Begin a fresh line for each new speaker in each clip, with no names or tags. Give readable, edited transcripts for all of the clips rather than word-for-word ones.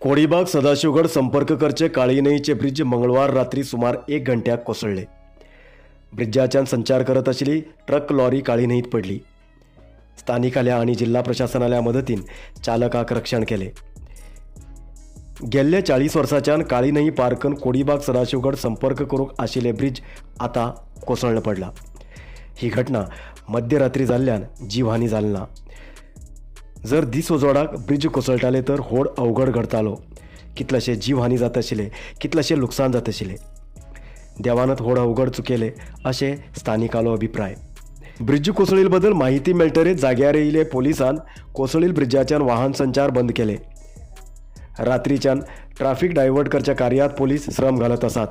कोडीबाग सदाशिवगड संपर्क करचे काळी न्हंयचे ब्रिज मंगळवार रात्री सुमार 1 घंट्याक कोसळ्ळे. ब्रिजाच्यान संचार करत आशिल्ली ट्रक लॉरी काळी न्हंयत पडली. स्थानिकाल्या आणि जिल्हा प्रशासनाल्या मदतीन चालकाक रक्षण केले. गेल्ल्या 40 वर्साच्यान काळी न्हंय पार्कन कोडीबाग सदाशिवगड संपर्क करूंक आशिल्ले ब्रिज आतां कोसळ्ळ पडला. ही घटना मध्यरात्री जाल्ल्यान जीवहानी जाली ना. जर दीस उजवाडाक ब्रिज कोसळटाले तर होड अवघड घडतालो. कितलेशे जीवहानी जात आशिल्ले, कितलेशे लुकसाण जात आशिल्ले. देवानत होड अवघड चुकेले अशें स्थानिकालो अभिप्राय. ब्रिज कोसळील बद्दल माहिती मेळटरीच जाग्यार येयले पोलिसान कोसळील ब्रिजाच्यान वाहन संचार बंद केले. रात्रीच्यान ट्राफिक डायवर्ट करच्या कार्यात पोलीस श्रम घालत आसात.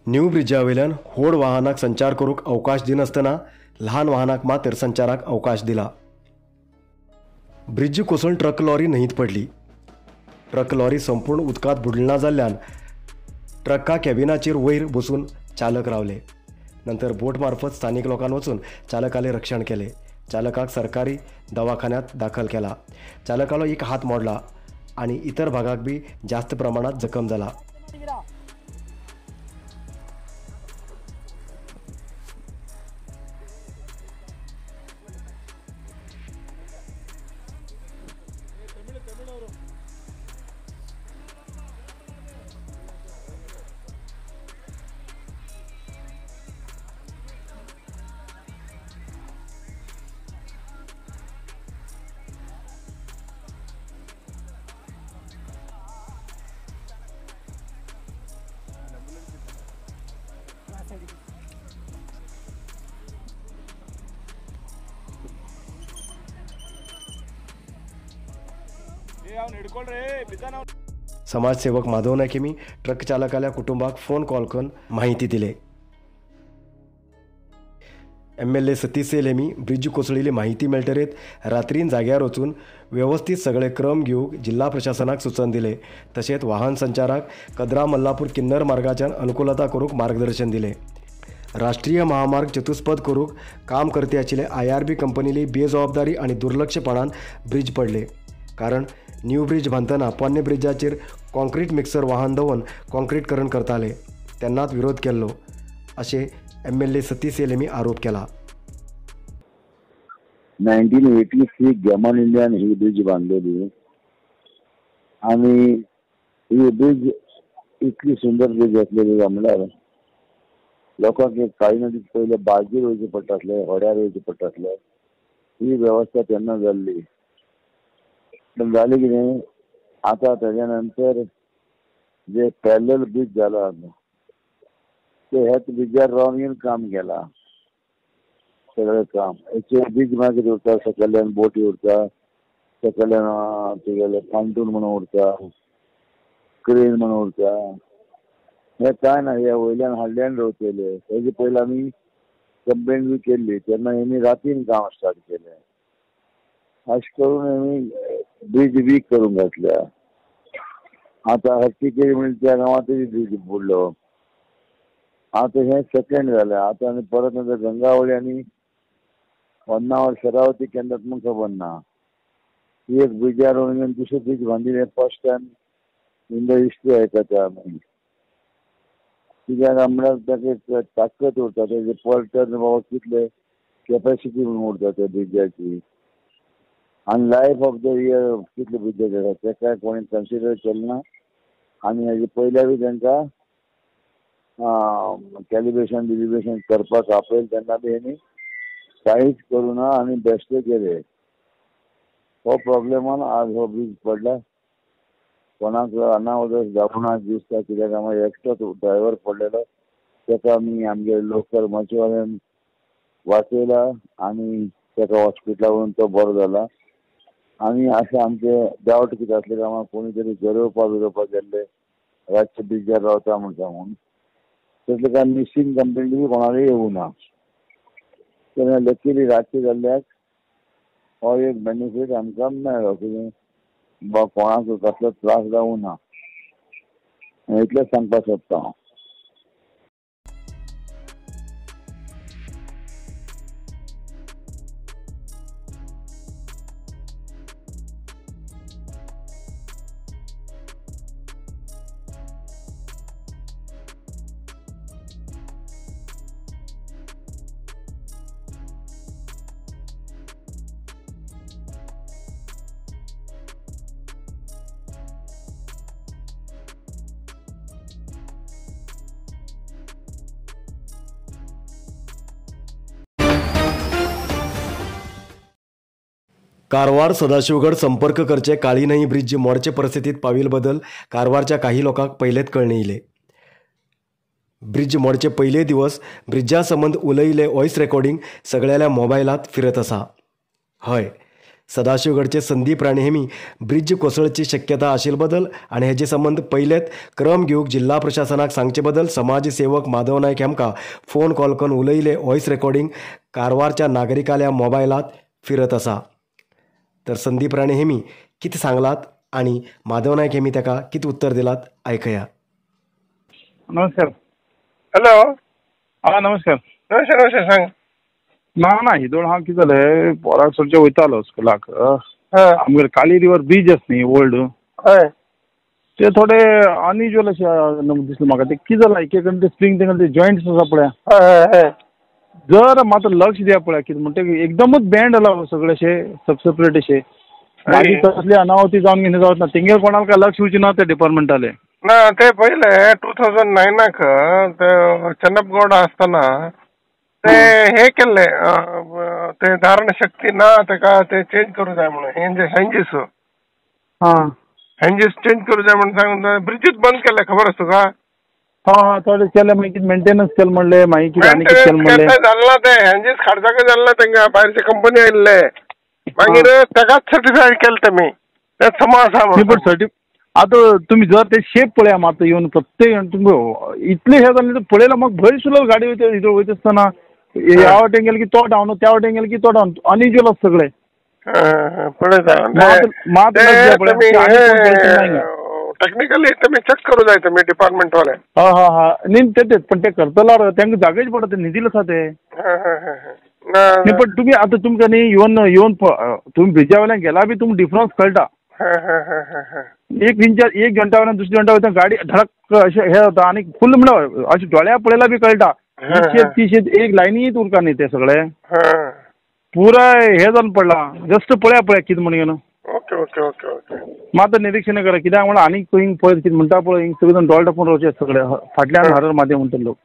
न्यू ब्रिजा वयल्यान होड वाहनाक संचार करूंक अवकाश दिनासतना ल्हान वाहनाक मात्र संचाराक अवकाश दिला. ब्रिज कोसळून ट्रक लॉरी न्हंयत पडली. ट्रक लॉरी संपूर्ण उदकांत बुडलना जाल्ल्यान ट्रका कॅबिनाचेर वयर बसून चालक रावले. नंतर बोट मार्फत स्थानिक लोकांनी वचून चालकाले रक्षण केले. चालकाक सरकारी दवाखान्यात दाखल केला. चालकालो एक हात मोडला आणि इतर भागाक बी जास्त प्रमाणात जखम जाला. समाजसेवक माधव नाईक यांनी ट्रक चालकाल्या कुटुंबाक फोन कॉल करून माहिती दिले. MLA Satish Sail यांनी ब्रिज कोसळिल्ली माहिती मेळटरीत रात्रीन जाग्यार वचून व्यवस्थित सगळे क्रम घेवंक जिल्हा प्रशासनाक सूचन दिले. तशेंच वाहन संचाराक कदरा मल्लापूर किन्नर मार्गाच्यान अनुकूलता करूंक मार्गदर्शन दिले. राष्ट्रीय महामार्ग चतुष्पद करूंक काम करते आशिल्ले IRB कंपनीली बेजबाबदारी आनी दुर्लक्षपणान ब्रिज पडले. कारण न्यू ब्रिज बांदतना पोन्ने ब्रिजाचेर कॉन्क्रीट मिक्सर वाहन दवरून कॉन्क्रीटकरण करताले, तेन्नाच विरोध केल्लो अशें MLA Satish Sail यांनी आरोप केला.
1983 जर्मन इंडियान ही ब्रिज बांधलेली आणि ही ब्रिज इतली सुंदर ब्रिज आसलेली म्हणल्यार लोकांक काळी नदीत पयले बार्जीर वयचें पडटा आसलें, होड्यार वयचें पडटा आसलें. ही वेवस्था तेन्ना जाल्ली. पण जालें कितें, आतां तेज्या नंतर जे पॅरलल ब्रिज जाला ते ह्याच ब्रिजार रावन येवन काम केलां सगळें काम. हेचे ब्रिज मागीर उरता, सकयल्यान बोटी उरता, सकयल्यान तुगेलें पांटून म्हणून उरता, क्रेन म्हणून उरता. हें कांय ना, हे वयल्यान हाडल्यान रोवतले. तेजे पयलीं आमी कंप्लेन बी केल्ली तेन्ना हेमी रातीन काम स्टार्ट केलें. अशें करून हेमी ब्रिज वीक करून घातल्या. आतां हट्टी केली म्हणजे त्या गांवांतूय ब्रिज बुडलो. आतां हें सेकेंड जालें. आतां आनी परत नंतर गंगावळी आनी होन्नावर शरावती केन्ना म्हूण खबर ना. एक ब्रिजार वचून दुसरो ब्रिज बांदिल्लें first time in the history आयकता आमी. कित्याक म्हणल्यार ताका एक ताकद उरता, तेजे पर टन बाबा कितले कॅपेसिटी म्हणून उरता त्या ब्रिजाची. आनी लायफ ऑफ the year कितले ब्रिजाचे आसा तें कांय कोणी कन्सिडर केलें ना. आनी हेजे पयल्या बी तांकां कॅलिब्रेशन बिलिब्रेशन करपाक आपयलें तेन्ना बी हेणी कांयच करूं ना आनी बेश्टे केले. हो प्रॉब्लेमान आज हो ब्रिज पडला. कोणाक अनावदस जावना दिसता, कित्याक आमी एकटोच ड्रायवर पडलेलो ताका आमी आमगे लोकल मचीवाल्यान वाचयला आनी ताका हॉस्पिटला व्हरून तो बरो जाला. आनी अशें आमचे डावट कितें आसलें काय आमकां कोणी तरी गरोवपा बिरोवपाक गेल्ले रातचे ब्रिजार रावता म्हूण सांगून, तसलें कांय मिसींग कंप्लेंट बी कोणाकय येवूं ना. तेन्ना लकीली रातचे जाल्ल्याक हो एक बेनिफीट आमकां मेळ्ळो कितें बाबा कोणाक कसलो त्रास जावूं ना, इतलेंच सांगपाक सोदता हांव.
कारवार सदाशिवगड संपर्क करचे काळी न्हंय ब्रिज मोडचे परिस्थितीत पाविल बदल कारवारच्या काही लोकांक पयलेच कळणे येयले. ब्रिज मोडचे पयले दिवस ब्रिजा संबंद उलयिल्ले वॉयस रेकॉर्डिंग सगळ्याल्या मोबायलात फिरत आसा. हय, सदाशिवगडचे संदीप राणे हेमी ब्रिज कोसळची शक्यता आशिल्ले बदल आनी हेजे संबंद पयलेच क्रम घेवंक जिल्हा प्रशासनाक सांगचे बदल समाजसेवक माधव नायक हेमकां फोन कॉल करून उलयिल्ले वॉयस रेकॉर्डिंग कारवारच्या नागरिकाल्या मोबायलात फिरत आसा. तर संदीप राणे हेमी कितें सांगलात आनी माधव नायक हेमी ताका कितें उत्तर दिलात आयकया.
नमस्कार.
हॅलो.
हा नमस्कार.
नमस्कार नमस्कार. सांग.
ना ना हिदोळ हांव कितें जालें, पोराक सोडचे वयतालो स्कुलाक, आमगेर काली रिवर ब्रीज आसा न्ही ओल्ड,
हय,
ते थोडे अनयुज्युअल अशें दिसलें म्हाका. ते कितें जालां, एक एक स्प्रींग तेंका ते जॉयंट्स आसा पळय,
हय,
जर मात लक्ष दिया पळय कितें म्हणटा एकदमच बँड जाला सगळे अशे सेपरेट अशे, मागीर तसली अनावती जावन कितें जावच ना, तेंगेर कोणाक काय लक्ष दिवचें ना ते डिपार्टमेंटाले.
ना ते पयले 2009 ते चन्नप गौडा आसतना ते हे केल्ले, ते धारण शक्ती ना तेका ते चेंज करूं जाय म्हणून हेंजीस,
हां
हेंजीस चेंज करूं जाय म्हणून सांगून ब्रिजूच बंद केल्ले, खबर आसा तुका?
हा हा, थोडे केले मागीर कितें मेंटेनन्स केलें म्हणलें, मागीर कितें आनी कितें केलें म्हणलें,
जालें ना ते हेंजीस खाडचाकय जालें ना तेंका, भायरचे कंपनी आयिल्ले, मागीर तेकाच सर्टिफायड केलें तेमी, ते समा आसा
म्हणून. आतां तुमी जर ते शेप पळया मात येवन प्रत्येक तुमकां इतलें हें जालें पळयलां म्हाका भंय दिसलो गाडी वयता वयता आसतना, ह्या वाटेन गेले की तो डावन, त्या वाटेन गेले की तो डावन, अनयुज्युअल आसा सगळें.
पळयता टेक्निकली तुमी चॅक करूं जाय तुमी डिपार्टमेंट वाले.
हा हा हा, न्ही तेच, पण ते करतलो तांकां जागेच पडटा, ते न्हिदिल आसा ते. न्ही पण तुमी आतां तुमकां न्ही येवन येवन तुमी ब्रिजा वयल्यान गेला बी तुमकां डिफरन्स कळटा. एक इंचा एक घंटा वयल्यान दुसऱ्या घंटा वयता गाडी धडक अशें हें जाता आनी फूल म्हणल्यार अशें दोळ्या पळयल्यार बी कळटा, ती एक लायनीत उरता न्ही ते सगळे पुराय हें जावन पडलां. जस्ट पळया पळया कितें म्हण घेवन.
ओके ओके ओके ओके,
मात निरिक्षण करा कित्याक म्हणल्यार आनीक खंय पळय कितें म्हणटा पळय, हिंग सगळे जाण दोळे धांपून रावचे सगळे, फाटल्यान हरर माध्यम म्हणटा लोक.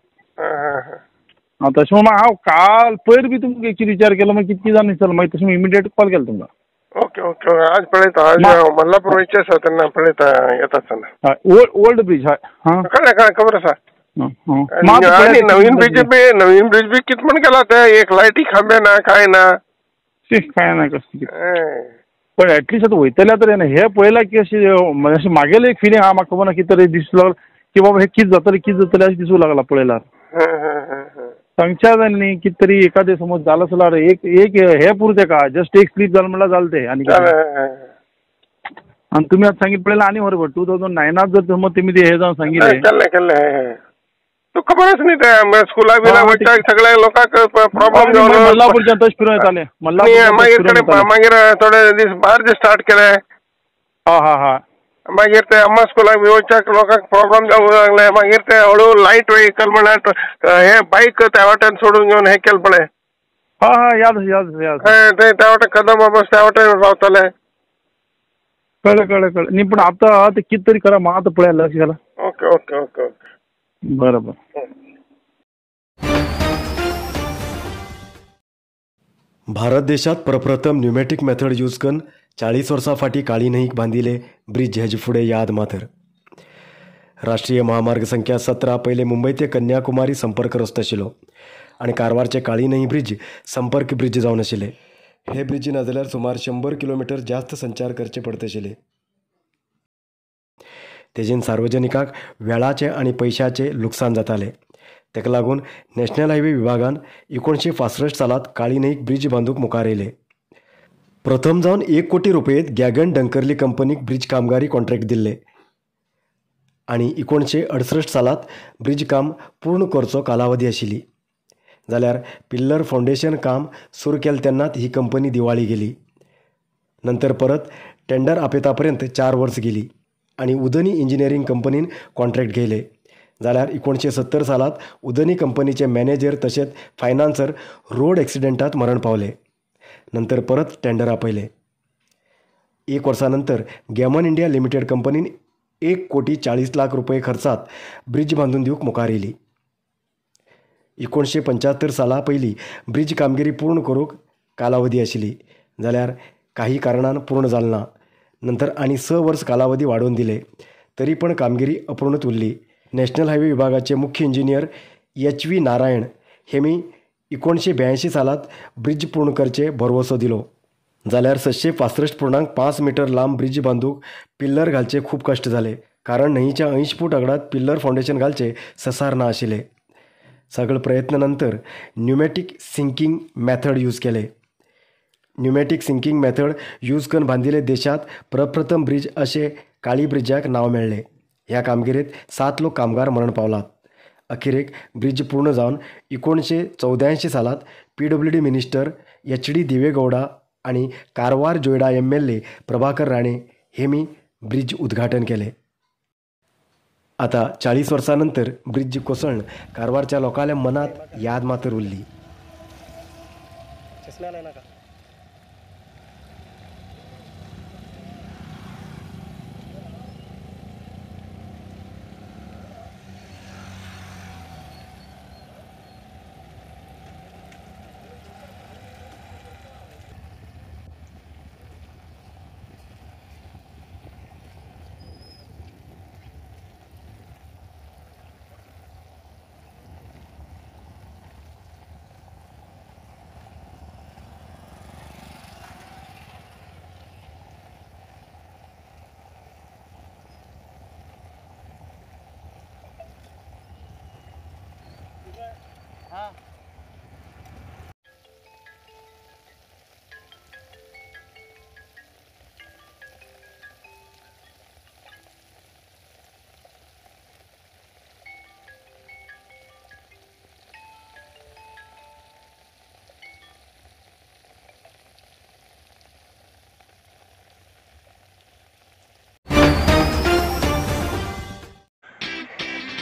हां तशें म्हणून हांव काल पयर बी तुमकां एक्चुअली विचार केलो, मागीर कितकें जावन दिसलें, मागीर तशें इमिडिएट कॉल केलो तुमकां.
ओके ओके, आज पळयता, आज हांव मल्लापूर वयचें आसा तेन्ना पळयता येता आसतना.
हय, ओल्ड ब्रीज. हय, हां
कळ्ळें कळ्ळें, खबर आसा. आनी नवीन ब्रिज बी, नवीन ब्रिज बी कितें म्हण केला ते, एक लायटी खांबे ना कांय ना,
कांय ना कसली. पण एटलिस्ट आतां वयतल्या तर हें पळयलां की अशें अशें मागेलें एक फिलींग आहा म्हाका, खबर ना कितें तरी दिसूं लागलें की बाबा हें कितें जातलें कितें जातलें अशें दिसूं लागलां पळयल्यार. सांगच्या जाय न्ही कितें तरी एखादें समज जालें जाल्यार एक एक हें पुरो तेका, जस्ट एक स्लीप जालें म्हणल्यार जालें तें. आनी आनी तुमी आतां सांगितलें पळयलें आनी बरोबर 2009 जर समज तुमी तें हें जावन सांगिल्लें.
केल्लें केल्लें, तुका खबर आसा न्ही ते स्कुला बिला वयता सगळ्या लोकांक प्रॉब्लम जावन
मल्लापूरच्यान तशें फिरून येतालें,
मागीर कडेन मागीर थोडे दीस बार्ज स्टार्ट केले.
हा हा हा,
मागीर ते अम्मा स्कुलाक बी वयच्याक लोकांक प्रॉब्लम जावंक लागले, मागीर ते हळू लायट व्हेकल म्हणल्यार हे बायक त्या वाटेन सोडून घेवन हें केलें पळय.
हा हा, याद याद याद,
ते त्या वाटेन कदम बस त्या वाटेन रावताले.
कळ्ळें कळ्ळें कळ्ळें. न्ही पण आतां तें कितें तरी करा, म्हाका आतां पळया लक्ष घाला.
ओके ओके ओके ओके,
बरोबर.
भारत देशात प्रप्रथम न्युमॅटिक मेथड यूज करून 40 वर्सां फाटीं काळी न्हंयक बांदिल्ले ब्रिज हेजे फुडें याद मातर. राष्ट्रीय महामार्ग संख्या 17 पयले मुंबय ते कन्याकुमारी संपर्क रस्तो आशिल्लो आनी कारवारचे काळी न्हंय ब्रिज संपर्क ब्रिज जावन आशिल्ले. हे ब्रिज नाजाल्यार सुमार 100 किलोमिटर जास्त संचार करचे पडत आशिल्ले. तेजेन सार्वजनिकांक वेळाचें आनी पयशाचें लुकसाण जातालें. ताका लागून नॅशनल हायवे विभागान 1965 सालांत काळी न्हंयक ब्रिज बांदूंक मुखार येयले. प्रथम जावन 1 कोटी रुपयेत गॅगन डंकर्ली कंपनीक ब्रिज कामगारी कॉन्ट्रॅक्ट दिल्ले आनी 1968 सालांत ब्रिज काम पूर्ण करचो कालावधी आशिल्ली. जाल्यार पिल्लर फावंडेशन काम सुरू केलें तेन्नाच ही कंपनी दिवाळी गेली. नंतर परत टेंडर आपयता पर्यंत 4 वर्स गेली आनी उदनी इंजिनियरींग कंपनीन कॉन्ट्रॅक्ट घेयलें. जाल्यार 1970 सालांत उदनी कंपनीचे मॅनेजर तशेंच फायनान्सर रोड एक्सिडेंटात मरण पावले. नंतर परत टेंडर आपयलें. 1 वर्सा नंतर गॅमन इंडिया लिमिटेड कंपनीन 1,40,00,000 रुपये खर्चात ब्रिज बांदून दिवंक मुखार येयली. 1975 साला पयलीं ब्रिज कामगिरी पूर्ण करूंक कालावधी आशिल्ली. जाल्यार काही कारणान पूर्ण जाल ना. नंतर आनी 6 वर्स कालावधी वाडोवन दिले तरी पण कामगिरी अपूर्णच उरली. नॅशनल हायवे विभागाचे मुख्य इंजिनियर HV Narayan हेमी 1982 सालात ब्रिज पूर्ण करचे भरवसो दिलो. जाल्यार 765.5 मीटर लांब ब्रिज बांदूक पिल्लर घालचे खूब कश्ट जाले, कारण न्हंयच्या 80 फूट आगडात पिल्लर फावंडेशन घालचे ससार ना आशिल्ले. सगळे प्रयत्न नंतर न्युमॅटिक सिंकिंग मेथड यूज केले. न्युमॅटिक सिंकिंग मेथड यूज करून बांदिल्ले देशांत प्रप्रथम ब्रिज अशें काळी ब्रिजाक नांव मेळ्ळें. ह्या कामगिरीत 7 लोक कामगार मरण पावलात. अखेरेक ब्रिज पूर्ण जावन 1984 सालात PWD minister HD Deve Gowda आनी Karwar Joida MLA Prabhakar Rane हेमी ब्रिज उद्घाटन केले. आता 40 वर्सां नंतर ब्रिज कोसळून कारवारच्या लोकांच्या मनात याद मात्र उरली.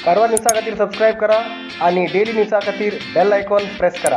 कारवार न्यूजा खातीर सबस्क्रायब करा आणि डेली न्यूजा खातीर बेल आयकॉन प्रेस करा.